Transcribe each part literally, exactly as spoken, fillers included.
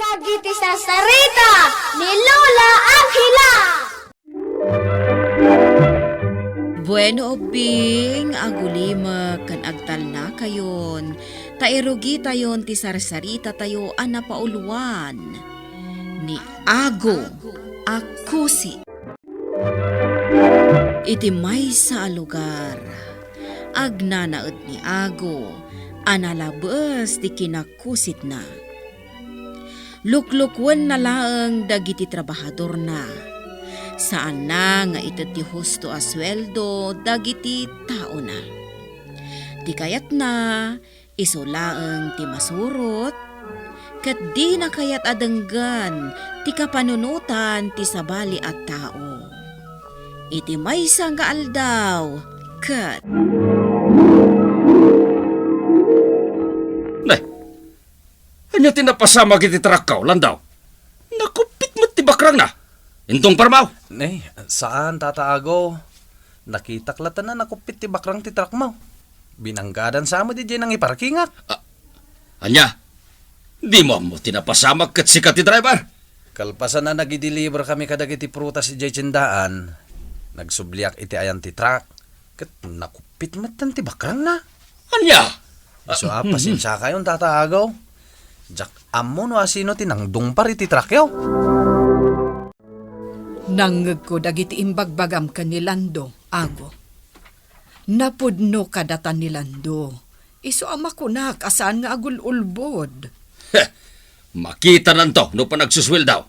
Dagiti sarsarita ni Lola Angela. Bueno, ubbing, agulimek ken agtalnakayon, ta irugitayon ti sarsaritatayo a napauluan, ni Ago a Kusit. Iti maysa a lugar, agnanaed ni Ago a nalabes ti kinakusitna. Luklukuenna laeng dagiti trabahadorna. Saanna nga ited ti husto a sueldo dagiti taona. Ti kayatna, isu laeng ti masurot, ket dina kayat a denggen ti kapanunotan ti sabali a tao. Iti maysa nga aldaw, ket Ne, ania ti napasamak iti trakko, Landaw? Nakuppit met ti bakrangna. Indungparmaw? Ne, saan, Tata Ago. Nakitak latta a nakuppit ti bakrang ti trakmo. Binanggadan sa met idiay nangiparkingak. Ah, ania? Dimo ammo ti napasamak ket sika ti driver? Kalpasan a nagideliver kami kadagiti prutas idiay tiendaan, nagsubliak iti ayan ti trak, ket nakuppit metten ti bakrangna. Ania? Isu a, pasensiakayon, Tata Ago. Diak ammo no asino ti nangdungpar iti trakyo. Nangngegko dagiti imbagbagam ken ni Lando, Ago. Napudno kadata ni Lando. Isu a makunak a saan nga agul-ulbod. Heh, makitananto no panagsusueldo.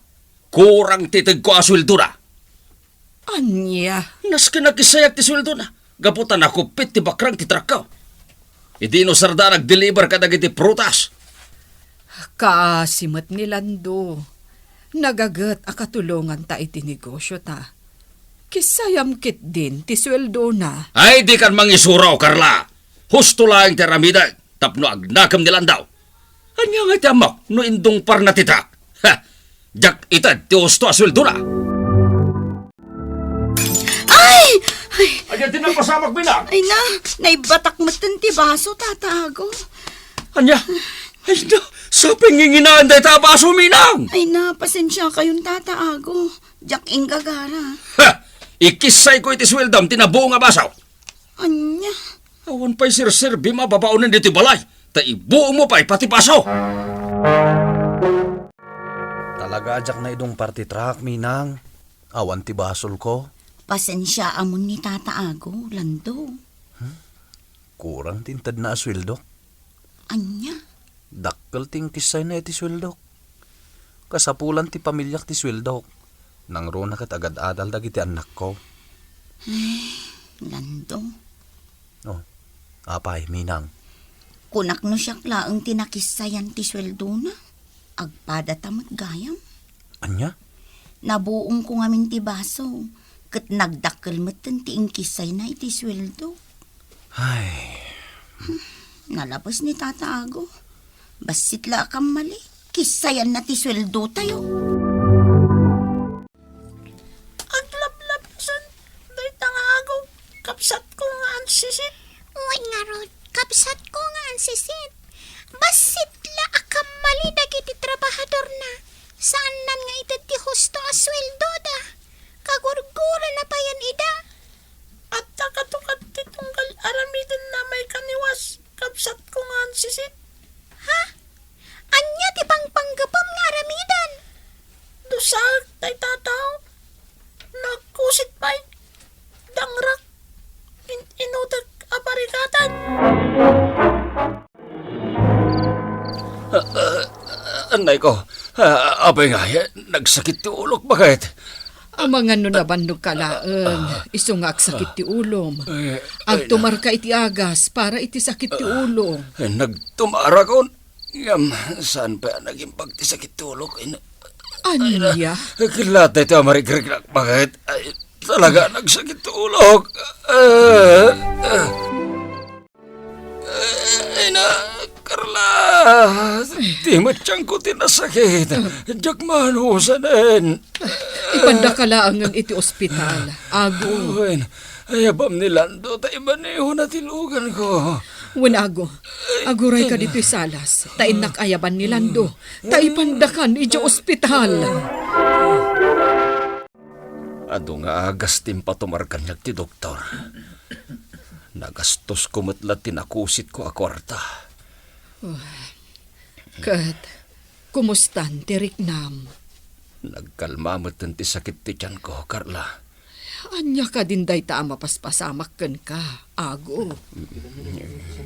Kurang ti itedko a sueldona. Ania? Nasken a kissayak ti sueldona, gapu ta nakuppit ti bakrang ti trakko. Idi inusarda a nagdeliver kadagiti prutas. Kaasi met ni Lando. Nagaget a katulonganta iti negosyota. Kissayam ketdin ti sueldona. Ay, dikan mangisuro, Carla. Husto laeng ti aramidek tapno agnakem ni Landaw. Ania nga iti ammok no indungparna ti trak? Ha! Diak ited ti husto a sueldona. Ay! Ay! Ania ti napasamak, Minang? Ay na, naibatak metten ti baso, Tata Ago. Ania? Ay na, sapay nginginaan dayta a baso, Minang! Ay na, pasensiakayon, Tata Ago. Diak inggagara. Ha! Ikissayko iti sueldom ti nabuo nga baso. Ania? Awan pay serserbim a babaonen ditoy balay, ta ibuo mo pay pati baso. Talaga a diak naidungpar ti trak, Minang. Awan ti basolko. Pasensiaamon ni Tata Ago, Lando. Hmm? Kurang ti intedna a sueldok. Ania? Dakkel ti inkissayna iti sueldok. Kasapulan ti pamiliak ti sueldok. Nangruna ket agad-adal dagiti annakko. Ay, Lando. Oh, apay, Minang? Kunak no siak laeng ti nakissayan ti sueldona, agpadata met gayam. Ania? Nabuongko ngamin ti baso, ket nagdakkel metten ti inkissayna iti sueldo. Ay. Hmm, nalabes ni Tata Ago. Bassit la a kammali, kissayanna ti sueldotayo. Aglablabsen dayta nga Ago, kabsatko nga ansisit. Wen ngarud, kabsatko nga ansisit. Bassit la a kammali dagiti trabahadorna. Saannan nga ited ti husto a sueldoda. Kagurgurana payen ida. Adda katukat ti tunggal aramidenna maikaniwas, kabsatko nga ansisit. Ha? Ania ti pangpanggepem nga aramiden? Dusaek dayta a tao. Nagkusit pay. Dangrak. In-inutek a parikatan. Ah, ah, anay ko. Ah, apay nga, nagsakit ti ulok, bakit? Amangan no nabannogka laeng, isu nga agsakit ti ulom. Eh, ay, agtumarka iti agas para iti sakit ti ulo. Eh, nagtumarakon. Ngem, saan pay a nagimbag ti sakit ti ulok? Ay, na-, ay, na-, ania? Killatay ti a marigrigrak, bakit? Ay, talaga, nagsakit ti ulok. Eh, eh. Ay na, Carla! Ti met tiangko ti nasakit. Diak maanusanen. Ipandaka laengen iti ospital, Ago. Wen, ayabam ni Lando ta imanehona ti luganko. Wen, Ago, agurayka ditoy salas, ta innak ayaban ni Lando, ta ipandakan idiay ospital. Adu nga agas ti impatumar kaniak ti doktor. Nagastosko met la ti nakositko a kuarta. Oh, ket, kumustan ti riknam? Nagkalma metten ti sakit ti tianko, Carla. Ania kadin dayta a mapaspasamak kenka, Ago?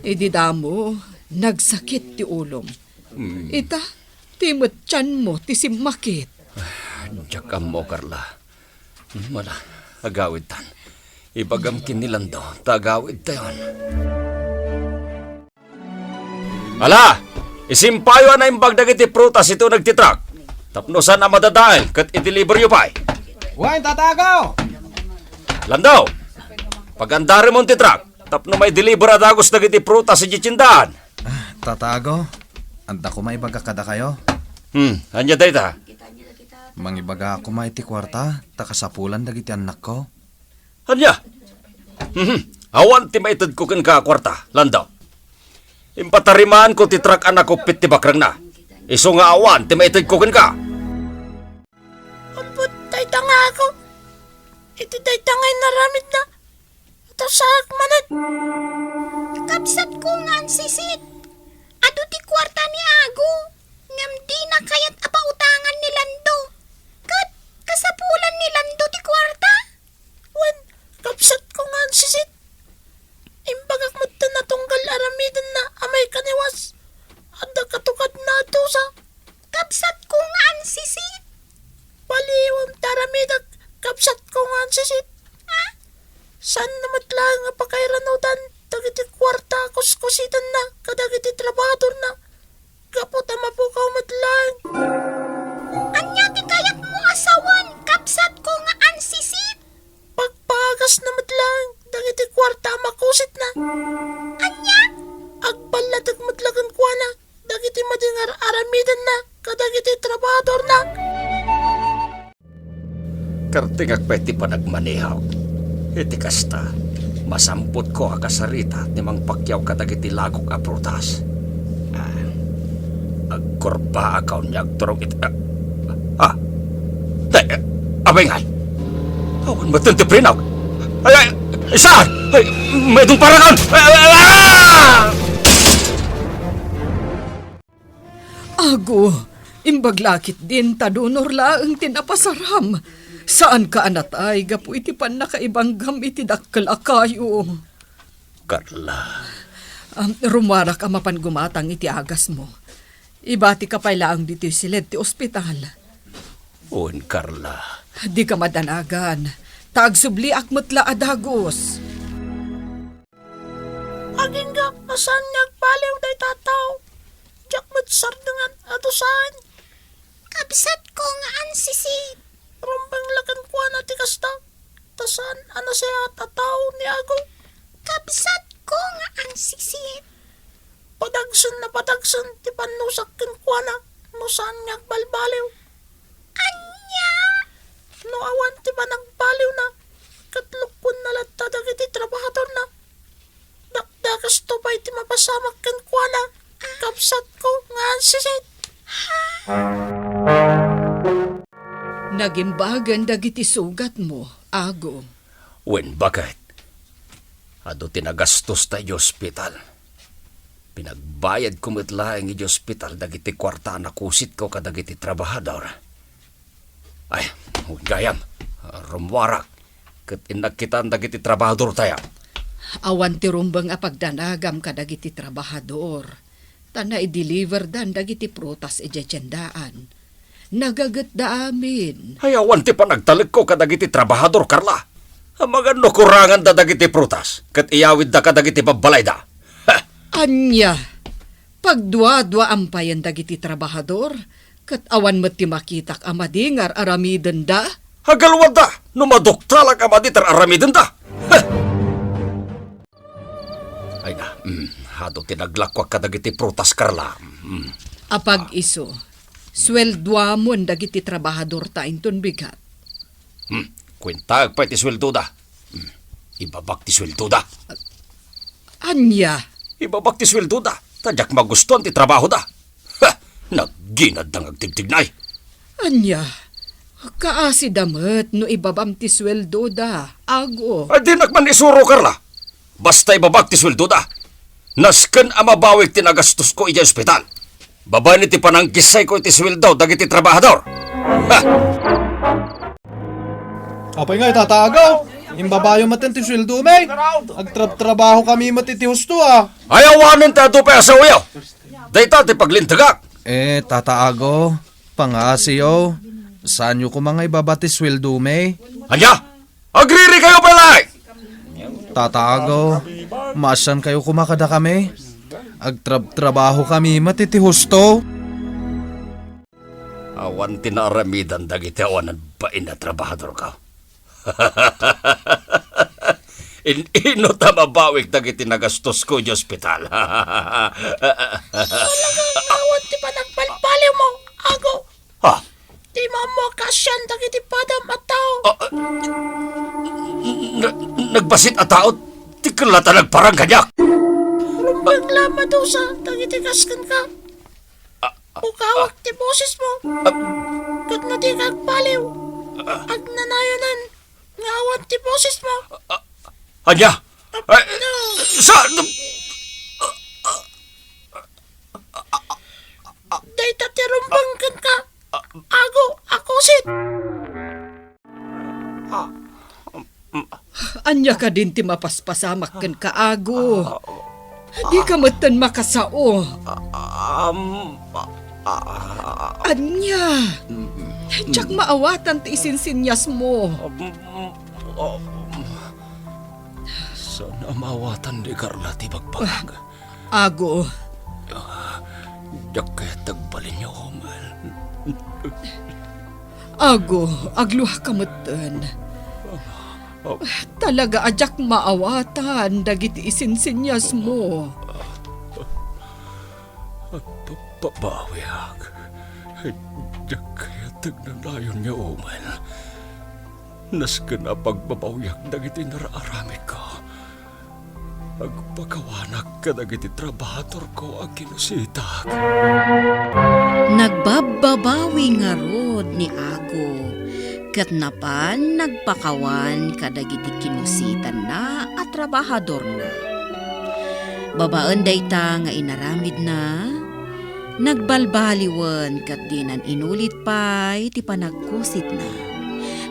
Idi damo, nagsakit ti ulom. Mm. Ita, ti met tianmo ti simmakit. Diak ammo, Carla. Mala, agawidtan. Ibagam ken ni Lando, ta agawidtayon. Ala, isimpayo a naimbag dagiti prutas iti uneg ti truck. Tapno saan a madadael ket i-deliveryo pay. Wen, Tata Ago! Lando, pagandaremon ti truck tapno mai-deliver a dagus dagiti prutas idiay tiendaan. Ah, Tata Ago, adda koma ibaga kadakayo. Hmm, ania dayta? Mangibaga koma iti kuarta, ta kasapulan dagiti annakko. Ania? Mhm. Awan ti maitedko kenka a kuarta, Lando. Impatarimaanko ti truck a nakuppit ti bakrengna. Isu nga awan ti maitedko kenka. Apo, dayta nga Ago. Iti dayta nga inaramidna, atusaak manen. Kabsatko nga ansisit. Adu ti kuarta ni Ago, ngem dina kayat a pautangan ni Lando. Ket kasapulan ni Lando ti kuarta. Wen, kabsatko nga ansisit. Imbagak metten a tunggal aramidenna a maikaniwas, adda katukadna a dusa. Kabsatko nga ansisit. Paliiwem ti aramidek, kabsatko nga ansisit. Ha? Saanna met laeng a pakairanudan dagiti kuarta a kuskusidenna kadagiti trabahadorna. Gapu ta mapukaw met laeng. Ania ti kayatmo a sawen, kabsatko nga ansisit? Pagpagasna met laeng dagiti kuarta a makusitna. Ania? Agballatek met la kenkuana dagiti madi nga ar-aramidenna kadagiti trabahadorna. Kartingak pay ti panagmanihok. Iti kasta, masamputko a kasarita ti mangpakyaw kadagiti lagok a prutas. Ah, agkurbaak a ania agturong iti, ah, ah. Ay, ah, apay ngay? Awan metten ti prenok. Ay, ay, saan? Ay, maidong parangan! Ay, ay, ay, ah! Ago, imbag la ketdin ta dunor laeng ti napasaram. Saanka a natay gapu iti pannakaibanggam iti dakkel a kayo. Carla. Am, rummuarak a mapan gumatang iti agasmo. Ibatika pay laeng ditoy siled ti ospital. Wen, Carla. Dika madanagan, ta agsubliak met la a dagus. Agingga a saan nga agbaliw dayta a tao. Diak met sardengan a dusaen. Kabsatko nga ansisit. Rumbeng la kenkuana ti kasta, ta saan a nasayaat a tao ni Ago. Kabsatko nga ansisit. Padagsen a padagsen ti pannusak kenkuana no saan nga agbalbaliw. Ania? No awan ti panagbaliwna, ket lukkuenna latta dagiti trabahadorna. Dakdakasto pay ti mapasamak kenkuana, kabsatko nga ansisit. Nagimbagen dagiti sugatmo, Ago. Wen, baket. Adu ti nagastosta idiay ospital. Pinagbayadko met laeng idiay ospital dagiti kuarta a nakositko kadagiti trabahador. Ay, gayam, rummuarak, ket innak kitaan dagiti trabahadortayo. Awan ti rumbeng a pagdanagam kadagiti trabahador, ta naideliverdan dagiti prutas idiay tiendaan. Nagagetda amin. Ay, awan ti panagtalekko kadagiti trabahador, Carla. Amangan no kuranganda dagiti prutas, ket iyawidda kadagiti babbalayda. Ha! Ania? Pagduaduaam payen dagiti trabahador, ket awan met ti makitak a madi nga ar-aramidenda? Agalwadda no maduktalak a madi ti ar-aramidenda. Heh! Ay na, mm, adu ti naglakuak kadagiti prutas, Carla. Mm. Apag-isu, sueldoamon dagiti trabahadorta inton bigat. Hmm, kuentaek pay ti sueldoda. Hmm, ibabak ti sueldoda. Ania? Ibabak ti sueldoda, ta diak magustuan ti trabahoda. Ha! Nagginadda nga agtigtignay. Ania, kaasida met no ibabam ti sueldoda, Ago? Ay, dinak man isuro, Carla. Basta ibabak ti sueldoda. Nasken a mabawik ti nagastosko idiay ospital. Babaen iti panangkissayko iti sueldo dagiti trabahador. Ha! Apay ngay, Tata Ago? Imbabayo met ti sueldomi. Agtrabtrabahokami met iti husto, a. Ay, awanen ti adu pay a saoyo. Dayta ti paglintegak. Eh, Tata Ago, pangngasiyo. Saanyo koma nga ibaba ti sueldomi? Ania? Agririkayo pay laeng! Tata Ago, maasiankayo koma kadakami. Agtrabtrabahokami met iti husto. Awan ti naaramidan dagiti awanen bain a trabahadorko. In-ino ta mabawik dagiti nagastosko idiay ospital? Talaga nga awan ti panagbalbaliwmo, Ago. Ha? Di mo ammo a kaasian dagiti padam a tao. Ah, ah, na-, nagbassit a tao ti kella ta nagparang kaniak. Rumbeng la a madusa dagiti kas kenka. Ah, ah, Ukawak ti bosesmo. Ah. Ket no dika agbaliw, ah, agnanayonen nga awan ti bosesmo. Ah, ania? Ay, sa-, Dayta ti rumbeng kenka, Ago a kusit. Ania kadin ti mapaspasamak kenka, Ago? Dika metten makasao. Um, ah, Ania? Diak maawatan ti isinsinniasmo. Um, um, Saan a maawatan ni Carla ti bagbagak? Ago. Ah, diak kayat agbalin nga umel. Ago, agluaka metten. Ah, ah. Talaga a diak maawatan dagiti isinsinniasmo. Agpapabawiak. Diak kayat agnanayon nga umel. Nasken a pagbabawiak dagiti nararamidko. Agpakawanak kadagiti trabahadorko a kinusitak. Nagbabbabawi ngarud ni Ago, ket napan nagpakawan kadagiti kinusitanna a trabahadorna. Babaen dayta nga inaramidna, nagbalbaliwen ket dinan inulit pay ti panagkusitna.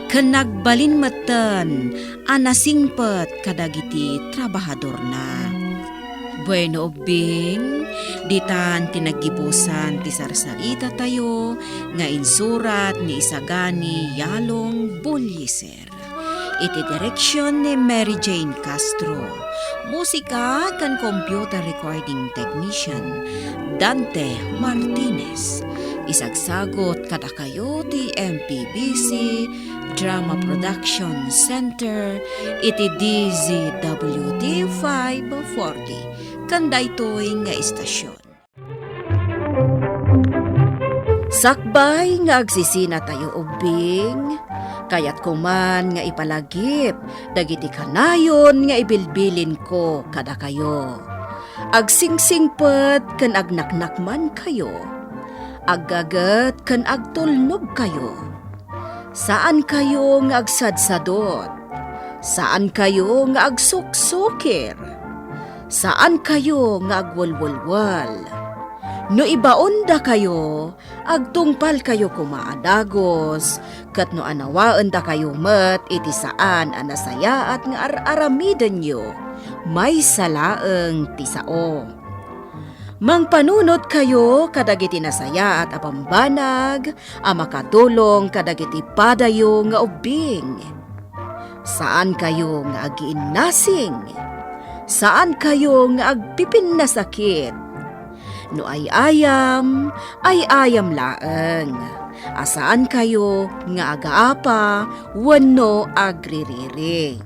Ken nagbalin metten a nasingpet kadagiti trabahadorna. Bueno, ubbing, ditan ti naggibusan ti sarsarita tayo nga insurat ni Isagani Yalong Bullieser. Iti direksion ni Mary Jane Castro. Musika ken computer recording technician, Dante Martinez. Isagsagot kadakayo ti M P B C Drama Production Center iti D Z W T five forty, ken daytoy nga istasyon. Sakbay nga agsisinatayo ubbing, kayatko man nga ipalagip dagiti kanayon nga ibilbilinko kadakayo. Agsingsingpet ken agnaknakmankayo. Aggaget ken agtulnogkayo. Saankayo nga agsadsadot. Saankayo nga agsuksukir. Saankayo nga agwelwelwel. No ibaondakayo, agtungpalkayo koma a dagus, ket no anawaendakayo met iti saan a nasayaat nga ar-aramidenyo, maysa laeng ti sao. Mangpanunotkayo kadagiti nasayaat a bambanag a makatulong kadagiti padayo nga ubbing. Saankayo nga agiinnasing. Saankayo nga agpipinnasakit. No ay-ayam, ay-ayam laeng. A saankayo nga agaapa wenno agririri.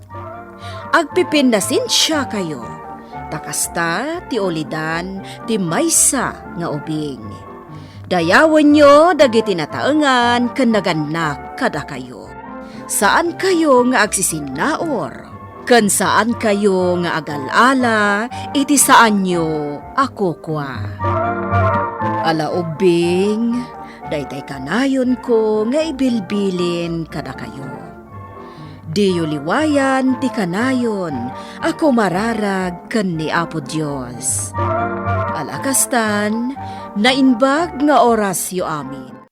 Agpipinnasensiakayo, ta kasta ti ulidan ti maysa nga ubing. Dayawenyo dagiti nataengan ken nagannak kadakayo. Saankayo nga agsisinnaur. ken saankayo nga agal-ala iti saanyo a kukua. Ala ubbing, daytay kanayonko nga ibilbilin kadakayo. Diyo liwayan ti kanayon a kumararag ken ni Apo Dios. Ala kastan, naimbag nga orasyo amin.